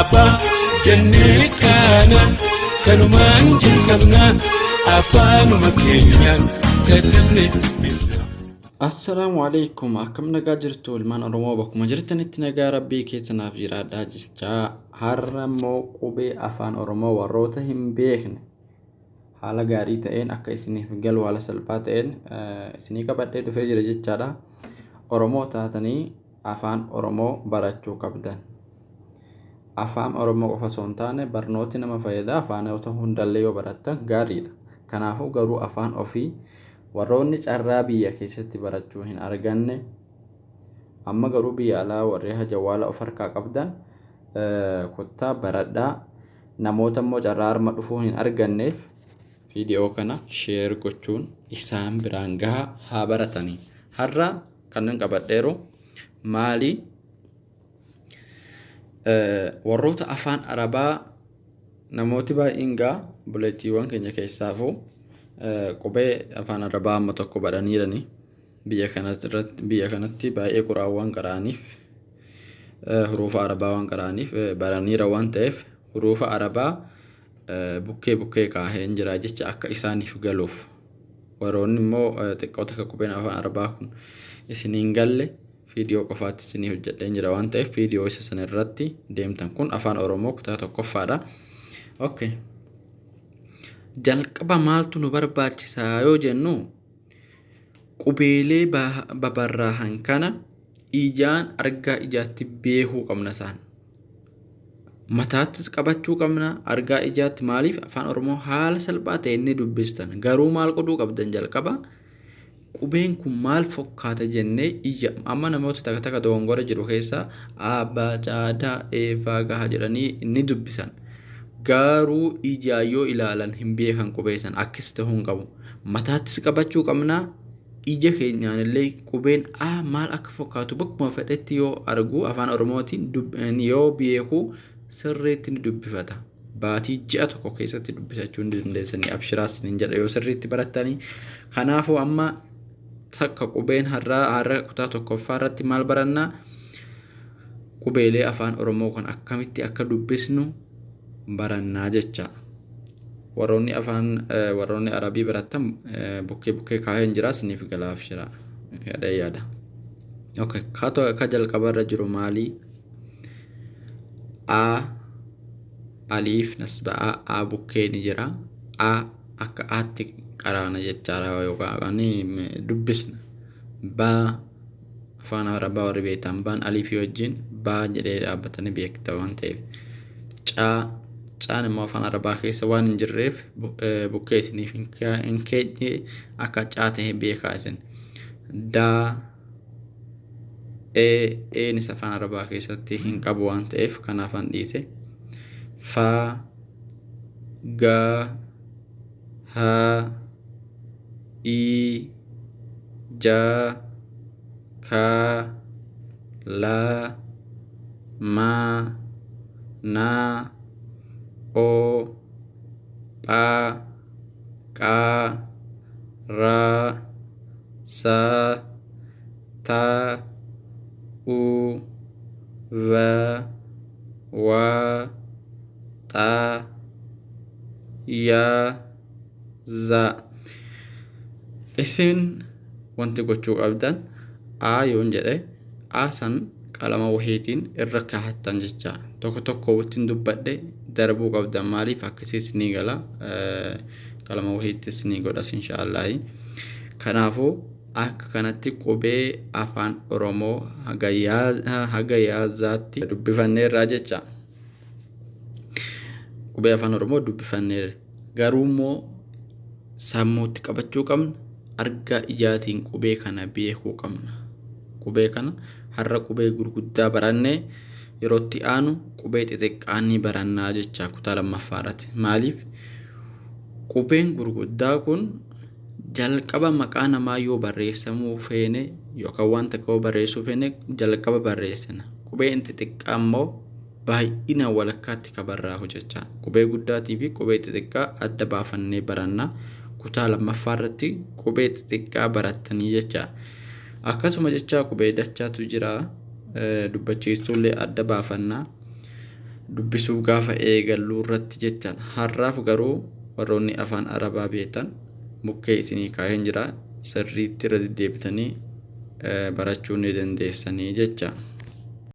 Abbaa jennee kaana kanumaan jalqabna afaanuma keenyaan katabne dubbifna. Assalaamu alaikum, akkam nagaa jirtu ilmaan Oromoo? Bakkuma jirtanitti nagaa rabbii keessa naaf jiraadhaa jechaa, har'a immoo qubee afaan Oromoo warroota hin beekne haala gaarii ta'een akka isiniif galu haala salphaa ta'een isinii qabadhee dhufee jira jechaadha. Oromoo taatanii afaan Oromoo barachuu qabdan. Afaan Oromoo qofa osoo hin taane barnooti nama fayyada, afaanota hundallee yoo barattan gaariidha. Kanaafuu garuu afaan ofii warroonni carraa biyya keessatti barachuu hin arganne, amma garuu biyya alaa warri hajawaala of harkaa qabdan kottaa baradhaa. Namoota immoo carraa arma dhufuu hin arganneef viidiyoo kana share gochuun isaan biraan gaha, haa baratanii. Har'a kanan qabadheeru maali? Warroota afaan Arabaa, namooti baay'een gaa buleettiiwwan keenya keessaafuu qubee afaan Arabaa amma tokko badhaniirani. Biyya kanatti baay'ee quraan waan qara'aniif, hurufa Arabaa waan qara'aniif baraniira waan ta'eef, hurufa Arabaa bukkee bukkee kaaheen jira jecha akka isaaniif galuuf. Warroonni immoo xiqqoo takka qubeen afaan Arabaa kun isiniin galle, viidiyoo qofaatti isinii hojjedheen jira waan ta'eef viidiyoo isa sana irratti deemtan. Kun afaan Oromoo kutaa tokkoffaadha. Okay. Jalqaba maaltu nu barbaachisaa yoo jennu, qubeelee babarraahan kana ijaan argaa ijaatti beekuu qabna isaan. Mataattis qabachuu qabna argaa ijaatti. Maaliif? Afaan Oromoo haala salphaa ta'een ni dubbistan, garuu maal godhuu qabdan? Jalqaba qubeen kun maal fokkaata jennee ija. Amma namoota takka takka dogongora jiru keessaa A B C D E F G H jedhanii ni dubbisan, garuu ijaan yoo ilaalan hin beekan qubee san. Akkas ta'uu hin qabu. Mataattis qabachuu qabna, ija keenyaan illee qubeen A maal akka fakkaatu bakkuma fedhetti yoo argu afaan Oromootiin yoo beeku sirriitti ni dubbifata. Baatii ji'a tokko keessatti dubbisachuu ni dandeessanii, abshiraas ni jedha yoo sirriitti barattanii. Kanaafuu amma takka qubeen har'aa, har'a kutaa tokkoffaa irratti maal barannaa? Qubeelee afaan Oromoo kan akkamitti akka dubbisnu barannaa jecha. Warroonni afaan warroonni Arabii barattan bukkee bukkee kaaheen jira, isiniif gala abshiraa jedhee yaada. Okay, ka jalqaba irra jiru maali? A, aliif nasba A, A bukkee ni jira. A akka Aatti qaraana jechaadha yookaan dubbisna. Ba, afaan Arabaa warri beektan baan aliifii wajjin baa jedhee dhaabbatanii beekta waan ta'eef. Caa, caan immoo afaan Arabaa keessa waan hin jirreef bukkee isiniif hin keenye, akka caa ta'e beekaa isin. Daa, ee, eenis afaan Arabaa keessatti hin qabu waan ta'eef kanaafan dhiise. Faa, gaa, haa, ii, jaa, kaa, laa, maa, naa, oo, phaa, qaa, raa, saa, taa, uu, va, waa, xaa, yaa, za. Isin wanti gochuu qabdan, A yoon jedhe A san qalama wahiitiin irra kaa'attan jecha. Tokko tokko wittiin dubbadhe darbuu qabdan. Maaliif? Akkasiis ni gala, qalama wahiittis ni godhas insha'Allaahi. Kanaafuu akka kanatti qubee afaan Oromoo haga yaazaatti dubbifanneerraa jecha. Qubee afaan Oromoo dubbifanneerra, garuu immoo sammuutti qabachuu qabna, argaa ijaatiin qubee kana beekuu qabna. Qubee kana har'a qubee gurguddaa barannee yerootti aanu qubee xixiqqaa ni barannaa jecha kutaa lammaffaa irratti. Maaliif? Qubeen gurguddaa kun jalqaba maqaa namaa yoo barreessamuu feene yookaan waan takka yoo barreessuu feene jalqaba barreessina. Qubeen xixiqqaa immoo baay'inaan walakkaatti ka barraahu jecha. Qubee guddaatii fi qubee xixiqqaa adda baafannee baranna. Kutaa lammaffaa irratti qubee xixiqqaa barattanii jecha. Akkasuma jecha qubee dachaatu jira, dubbachiistuullee adda baafanna. Dubbisuu gaafa eegalluu irratti jechaan. Har'aaf garuu warroonni afaan Arabaa beektan bukkee isinii kaa'een jira, sirriitti irra deddeebitanii barachuu ni dandeessanii jecha.